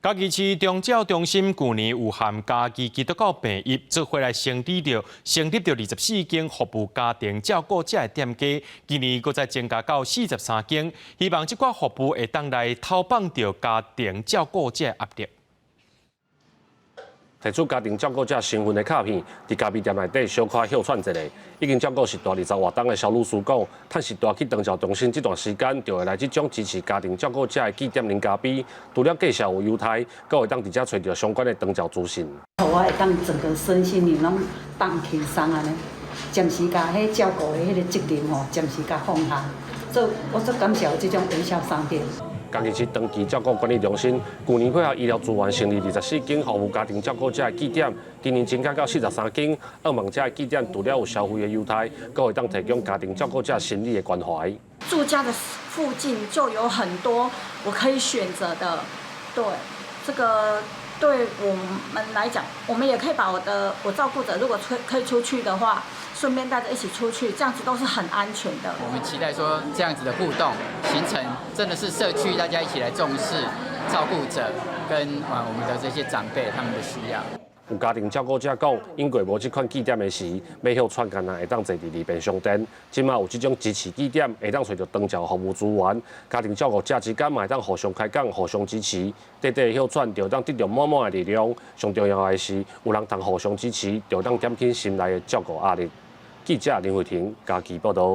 嘉義市長照中心舊年有和嘉義基督教病院做伙來成立著24間服務家庭照顧者的店家，今年閣再增加到43間，希望這寡服務會當來透放著家庭照顧者的壓力。提出家庭照顧者身份的卡片，佇咖啡店內底小可歇喘一下。已經照顧序大20外冬的蕭女士講，趁序大去長照中心這段時間，就會來這種支持家庭照顧者的據點啉咖啡。除了介紹有優待，閣會當佇遮揣著相關的長照資訊。予我會當整個身心靈攏放輕鬆按呢，暫時共彼照顧的彼个責任吼，暫時共放下。所以我足感謝有這種微笑商店。嘉義市長期照顧管理中心，舊年配合醫療資源成立24間服務家庭照顧者的據點，今年增加到43間。向望這的據點除了有消費的優待，閣會當提供家庭照顧者心理的關懷。住家的附近就有很多我可以選擇的，對，這個對我們來講，我們也可以把我照顧者如果可以出去的話，順便帶著一起出去，這樣子都是很安全的。我們期待說這樣子的互動形成，真的是社區大家一起來重視照顧者跟我們的這些長輩他們的需要。有家庭照顧者講，以前無這款據點的時，欲歇喘干焦會當坐佇裡便商店。這馬有這種支持據點，會當揣著長照服務資源，家庭照顧者之間嘛會當互相開講、互相支持，短短的歇喘就會當得著滿滿的力量。上重要的是，有人通互相支持，就會當減輕心內的照顧壓力。記者林慧婷嘉義報導。